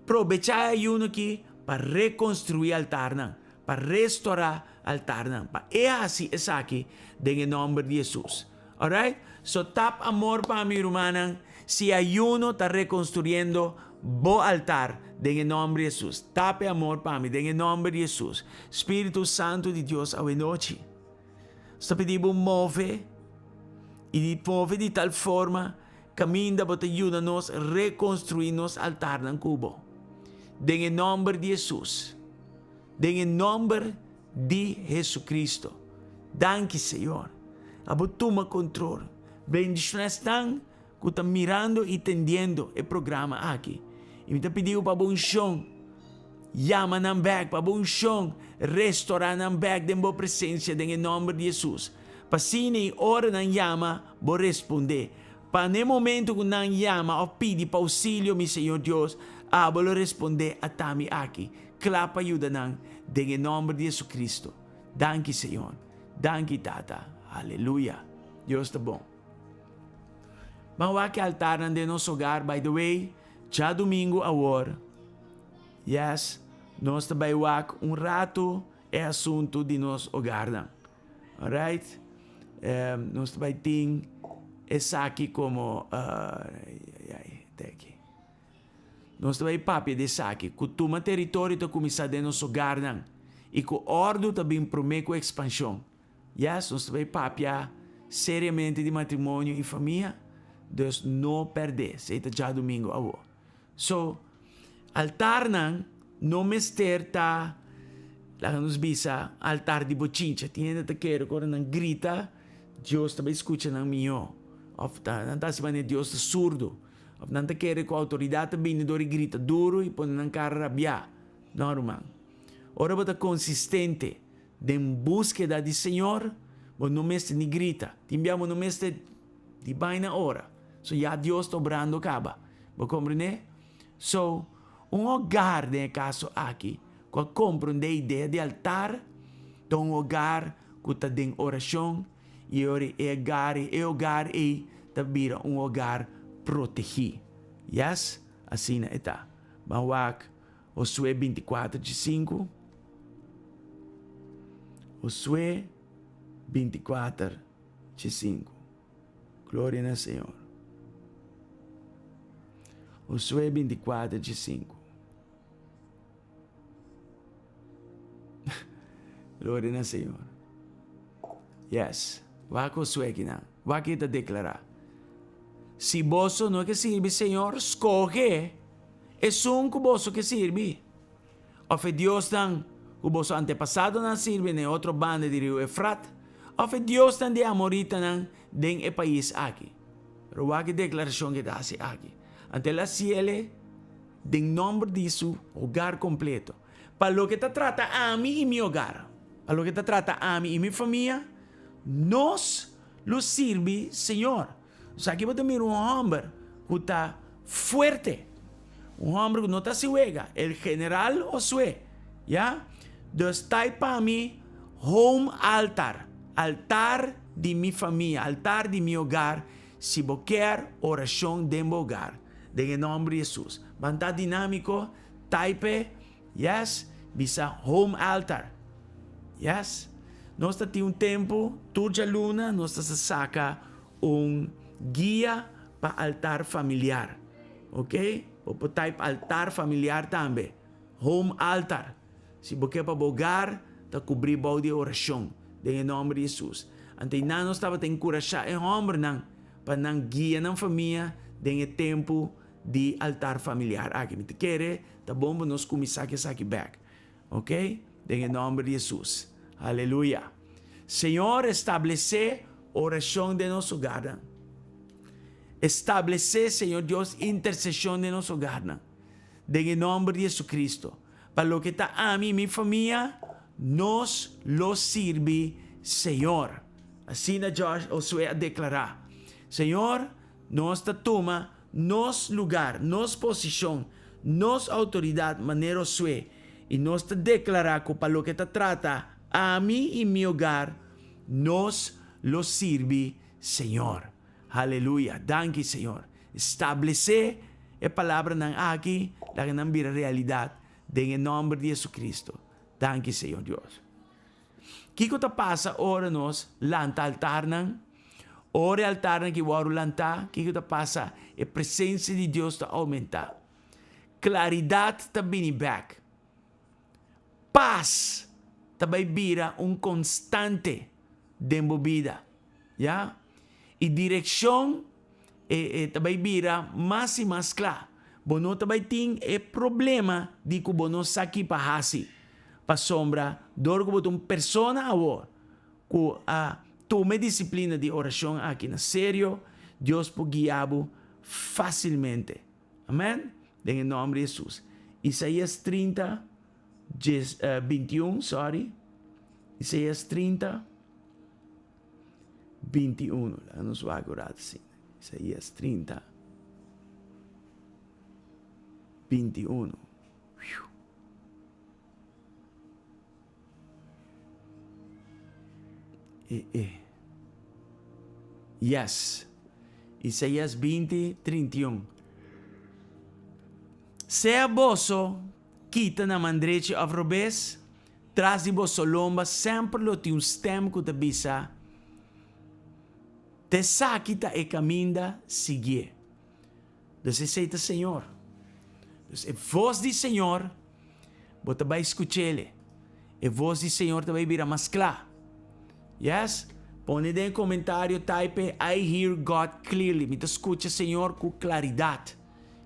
Speaker 1: probechá e ayuno aki pa rekonstruí altarnan, pa restorá altarnan, pa e hasi esaki den e nòmber di Hesus. Alright? So tap amor pa mi rumannan si ayuno ta rekonstruyendo bo altar den e nomber di Hesus. Tap e amor pa mi den e nomber di Hesus. Spiritu Santu di Dios awenochi nos ta pidi bo move y di move di tal forma kaminda bo ta yuda nos rekonstrui nos altarnan ku bo. Den e nomber di Hesus. Den e nomber di Jesucristo. Danki Señor. Abo tuma control. Bendiciona esnan cu ta mirando y tendiendo e programa aki. Y mi ta pidi bo pa bo uncion yama nan bek, pa bo uncion restora nan bek den bo presencia den e nomber di Jesus. Pa asina y ora nan yama, bo responde. Pa n'e momento cu nan yama of pidi pa auxilio, mi Señor Dios, abo lo responde, Ata mi aki. Kla pa yuda nan den e nomber di Jesucristo. Danki Señor. Danki Tata. Aleluya. Dios ta bon. Ban wak e altarnan den nos hogar. By the way, djadumingu awor, yes, nos ta bai wak un ratu e asuntu di nos hogarnan. Alright? Nos ta bai tin esaki komo, ay, ay, ay, teki. Nos ta bai papia di esaki, ku tuma teritorio ta kuminsá den nos hogarnan i ku òrdu ta bin promé ku ekspanshon. Yes, nos ta bai papia seriamente di matrimonio i famia, dus no pèrdè, esei ta djadumingu awor. So, altarnan no mester ta, laga nos bisa, altar di bochincha. Tin hende ta kere ku ora nan grita, Dios ta bai skucha nan mihó, òf ta nan ta hasi manera Dios ta surdu. Of nan ta kere ku outoridat ta bini dor di grita duru i pone nan kara rabiá. No, ruman. Ora bo ta konsistente den búskeda di Señor, bo no mester ni grita. Tin bia bo no mester di bai na ora. So ya Dios ta obrando kaba. Bo komprendé? So, un hogar den e kaso aki ku a komprendé idea di altar ta un hogar ku ta den orashon I ora e hogar, e hogar ei ta bira un hogar protegí. Yes, asina e ta. Ban wak Josué 24 dje sinku. Josué 24 dje sinku. Gloria na Señor. Josué 24 dje sinku. Gloria na Señor. Yes. Wak Josué kinan. Wak e ta deklará. Si boso no ke sirbi Señor, skohe esun ku boso ke sirbi. Òf e diosnan ku boso antepasadonan a sirbi na e otro banda di riu Efrat, òf e diosnan di e amoritanan den e pais aki. Pero wak e deklarashon ke ta hasi aki. Anto el a hasiel den nòmber di su hogar kompleto. Pa loke ta trata ami i mi hogar, pa loke ta trata ami i mi famia, nos lo sirbi Señor. Osea, aki bo ta mira un hòmber ku ta. fuerte. Un hòmber ku no ta hasi wega, el general Josué, ya. Dus type pa mi home altar, altar di mi famia, altar di mi hogar, si bo kier orashon den bo hogar, den e nòmber di Hesus. Ban ta dinámiko, type, yes, bisa home altar. Yes. Nos ta tin un tempu, tur djaluna nos ta sa saka un guia pa altar familiar. Ok, bo por type altar familiar tambe. Home altar. Si bo ke pa bo hogar ta kubrí bou di e orashon den e nòmber di Hesus. Anto einan nos tabata enkurashá e hòmbernan pa nan guia nan famia den e tempu di altar familiar aki. Mi ta kere ta bon pa nos kuminsá ku esaki bèk. Ok, den e nòmber di Hesus. Aleluya. Señor establesé orashon den nos hogarnan. Establesé, Señor Dios, interseshon den nos hogarnan. Den e nòmber di Jesucristo. Pa loke ta ami i mi famia, nos lo sirbi Señor. Asina Josué a deklará. Señor, nos ta tuma nos lugar, nos posishon, nos outoridat manera Josué, i nos ta deklará ku pa loke ta trata ami i mi hogar, nos lo sirbi Señor. Haleluya! Danki, Señor. Establesé e palabranan aki, laga nan bira realidat den e nòmber di Jesucristo. Danki, Señor Dios. Kiko ta pasa ora nos lanta altarnan? Ora e altarnan ki wòrdu lantá, kiko ta pasa? E presensia di Dios ta oumentá. Klaridat ta bini bèk. Pas ta bai bira un konstante den bo bida. Ya. I direkshon e ta bai bira mas i mas kla. Bo no ta bai tin e problema di ku bo no sa ki pa hasi. Pasobra dor ku bo ta un persona awor ku a tuma e disiplina di orashon aki na serio, Dios por guia bo fásilmente. Amen. Den e nòmber di Hesus. Isaías 30, djes, 21, sorry. Isaías 30, 21. Laga nos wak un rato asina. Isaías 30, 21. Whew. E, e. Yes. Isaías 20, 31. Sea boso kita na man drechi of robes, tras di boso lomba semper lo tin un stem ku ta bisa, T'esaki ta e kaminda, siguié. Dus esei ta Señor. Dus e vos di Señor, bo ta bai skuch'ele. E vos di Señor ta bai bira mas kla. Yes? Pone den e komentario, type, I hear God clearly. Mi ta skucha Señor ku klaridat.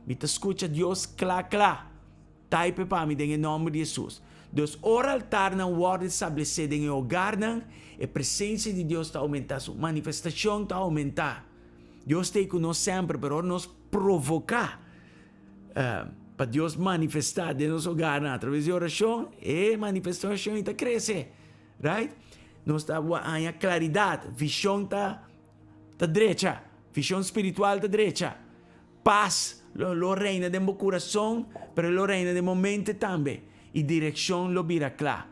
Speaker 1: Mi ta skucha Dios kla kla. Type pa mi den e nòmber di Hesus. Dus ora altarnan wòrdu establesé den e hogarnan, e presensia di Dios ta oumentá, su manifestashon ta oumentá. Dios ta ei ku nos semper, pero ora nos provoká pa Dios manifestá den nos hogarnan atraves di orashon, e manifestashon ei ta krese. Right? Nos ta haña klaridat, vishon ta ta drecha, vishon spiritual ta drecha. Pas lo lo reina den bo kurason, pero e lo reina den bo mente tambe, i direkshon lo bira kla.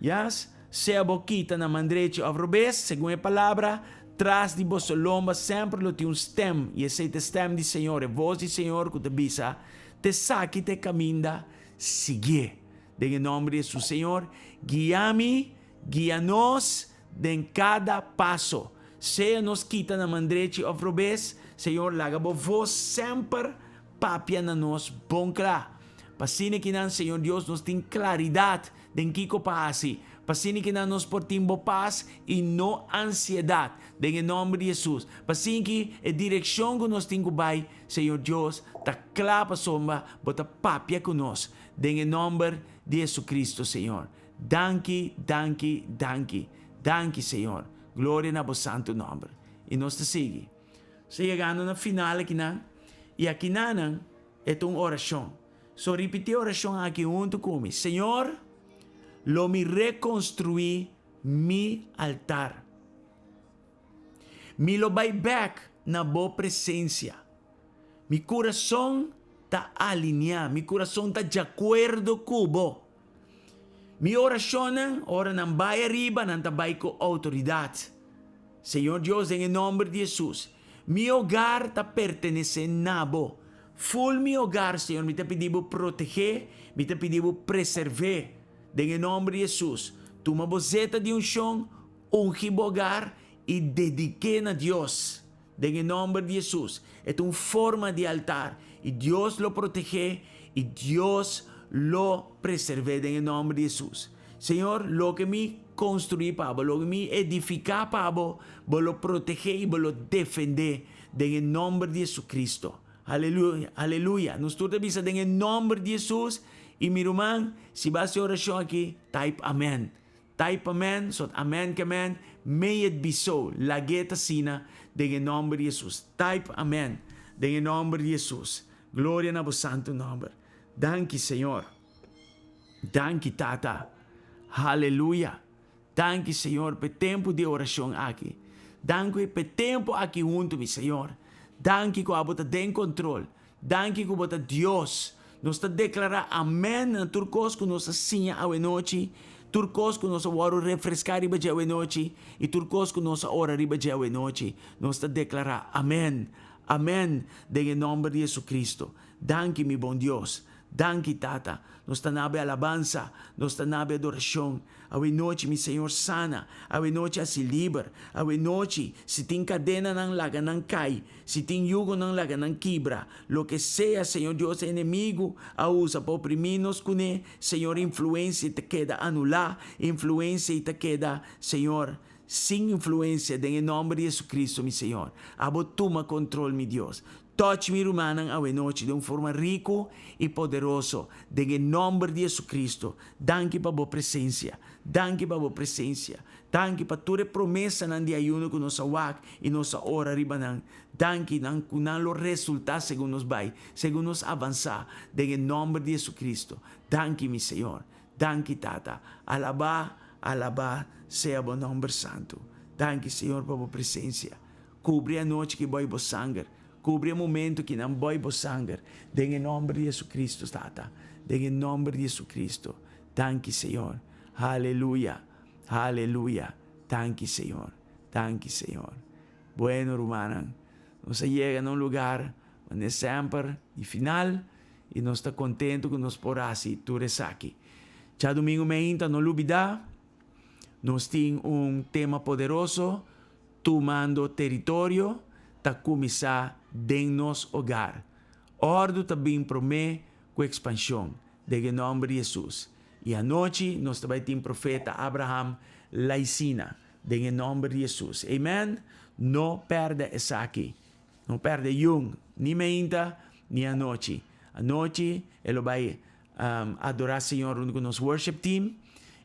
Speaker 1: Yas, sea bo kita na man drechi òf robes, segun e palabra, tras di boso lomba semper lo tin un stèm, i esei ta e stèm di Señor, e vos di Señor ku ta bisa, T'esaki ta e kaminda, siguié. Den e nòmber di Hesus, Señor, guia mi, guia nos den kada paso. Sea nos kita na man drechi òf robes, Señor, laga bo vos semper papia na nos bon kla. Pa asina kinan, Señor Dios, nos tin klaridat den kiko pa hasi. Pa asina kinan nos por tin bo pas i no ansiedat. Den e nòmber di Hesus. Pa asina ki e direkshon ku nos tin ku bai, Señor Dios, ta kla pasobra bo ta papia ku nos. Den e nòmber di Jesucristo, Señor. Danki, danki, danki. Danki, Señor. Gloria na bo santu nòmber. I nos ta sigui. Nos ta yegando na final akinan. I akinanan e ta un orashon. So ripití e orashon aki huntu ku mi. Señor, lo mi rekonstruí mi altar. Mi lo bai bèk na bo presensia. Mi kurason ta alineá, mi kurason ta djakuerdo ku bo. Mi orashonnan, ora nan bai ariba, nan ta bai ku outoridat. Señor Dios, den e nòmber di Hesus, mi hogar ta pertenesé na bo. Ful mi hogar, Señor, mi ta pidi bo protegé, mi ta pidi bo preserv'é. Den e nòmber di Hesus, tuma bo zeta di unshon, ungi bo hogar i dedik'é na Dios. Den e nòmber di Hesus. E ta un forma di altar i Dios lo protegé i Dios lo preserv'é den e nòmber di Hesus. Señor, loke mi konstruí pa bo, loke mi edifiká pa bo, bo lo protegé i bo lo defendé den e nòmber di Hesukristo. Aleluya, aleluya. Nos tur ta bisa den e nòmber di Hesus i mi ruman, si bo hasi e orashon aki, type amen. Type amen, sot amen ke amen, may it be so, lag'é ta asina den e nòmber di Hesus. Type amen den e nòmber di Hesus. Gloria na bo santu nòmber. Danki Señor. Danki Tata. Haleluya. Danki Señor p'e tempu di orashon aki. Danki p'e tempu aki huntu mi Señor. Danki ku abo ta den kontrol. Danki ku bo ta Dios. Nos ta deklará amèn na tur kos ku nos a siña awenochi, tur kos ku nos a wòrdu refreská riba dje awenochi i tur kos ku nos a ora riba dje awenochi. Nos ta deklará amèn, amèn den e nòmber di Jesucristo. Danki, mi bon Dios. Danki, Tata. Nos ta na bo e alabansa, nos ta na bo e adorashon. Awenochi, mi Señor, sana. Awenochi, hasi liber. Awenochi, si tin kadenanan, laga nan kai. Si tin yugonan, laga nan kibra. Loke sea, Señor Dios, e enemigu a usa pa oprimí nos kuné, Señor, influensia ta keda anulá, influensia i ta keda, Señor, sin influensia, den e nòmber di Jesucristo, mi Señor. Abo tuma kontrol, mi Dios. Touch mi rumannan awenochi den un forma riku i poderoso, den e nòmber di Jesucristo. Danki pa bo presensia. Danki pa bo presensia. Danki pa tur e promesanan di ayuno ku nos a wak i nos a ora riba nan. Danki nan ku nan lo resultá segun nos bai, segun nos avansá, den e nòmber di Jesucristo. Danki, mi Señor. Danki, Tata. Alabá, alabá sea bo nòmber santu. Danki, Señor, pa bo presensia. Kubri e anochi ki boi bo sanger. Kubri e momento ki nan boi bo sanger. Den e nòmber di Jesucristo, Tata. Den e nòmber di Jesucristo. Danki, Señor. Haleluya. Haleluya. Danki, Señor. Danki, Señor. Bueno, rumannan, nos a yega na un lugar manera semper di final i nos ta kontentu ku nos por hasi tur esaki. Djadumingu meinta no lubidá, nos tin un tema poderoso, Tumando Teritorio, ta kuminsá den nos hogar. Òrdu ta bin promé ku ekspanshon. Den e nòmber di Hesus. I anochi nos ta bai tin profeta Abraham Laisina. Den e nòmber di Hesus. Amen. No pèrdè esaki. No pèrdè yun, ni meinta, ni anochi. Anochi e lo bai adorá Señor huntu ku nos worship team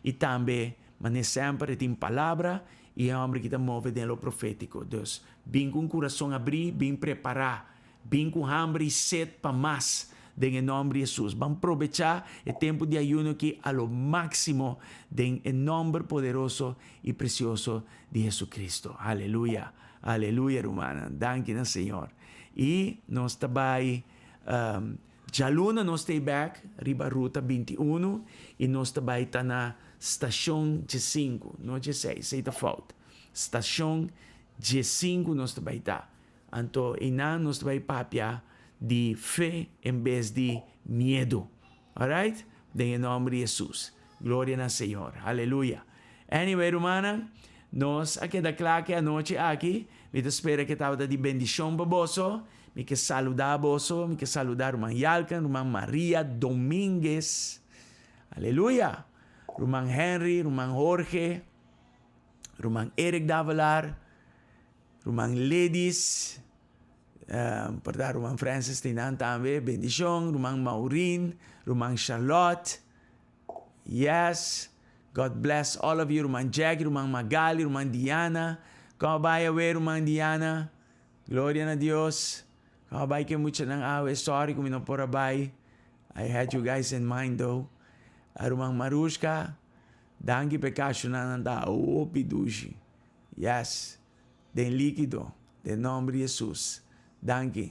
Speaker 1: i tambe manera semper e tin palabra i e hòmber ki ta move den lo profétiko. Dus, bin ku un kurason abrí, bin prepará. Bin ku hamber i set pa mas den e nòmber di Hesus. Ban probechá e tempu di ayuno aki a lo máksimo den e nòmber poderoso i presioso di Hesucristo. Aleluya! Aleluya rumannan! Danki na Señor. I nos ta bai djaluna nos ta ei bèk riba ruta 21 i nos ta bai ta na stashon djesinku, no djeseis, esei ta fout. Stashon djesinku nos ta bai ta. Anto einan nos ta bai papia di fe en bes di miedu. Alright? Den e nòmber di Hesus. Gloria na Señor. Haleluya. Anyway, rumannan, nos a keda kla ku e anochi aki. Mi ta spera ku e tabata di bendishon pa boso. Mi ke saludá boso. Mi ke saludá ruman Yalken, ruman Maria Dominguez. Aleluya. Ruman Henry, ruman Jorge, ruman Eric Davelaar. Ruman Ledis, por ta ruman Francis tin nan tambe, bendishon, ruman Maureen, ruman Charlotte, yes, God bless all of you, ruman Jackie, ruman Magali, ruman Diana, kon a bai awe ruman Diana, gloria na Dios, kon a bai ke muchanan awe, sorry ku mi no por a bai, I had you guys in mind though, ruman Marushka, danki pa e kashunan nan ta hopi dushi. Yes, den likido, den nomber di Jesus. Danki.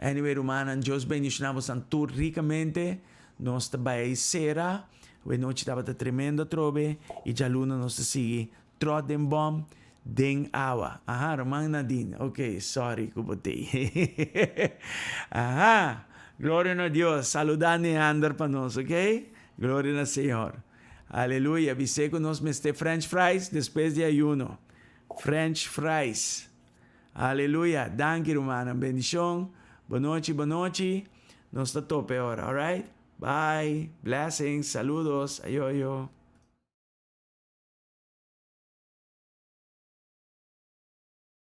Speaker 1: Anyway, rumannan, Dios bendiciona boso tur ricamente. Nos ta bay cera. E nochi tabata tremendo trobe. Y dialuna nos ta sigui trot den bom den awa. Aha, ruman Nadine. Ok, sorry cu bo t'ey. Aha. Gloria na Dios. Saluda Neander pa nos, ok? Gloria na Señor. Aleluya. Bis'e cu nos mester French fries despues di ayuno. French fries. Aleluya. Danki, rumannan. Bendicion. Bon nochi, bon nochi. Nos ta topa ora, alright? Bye. Blessings. Saludos. Ayo, ayo.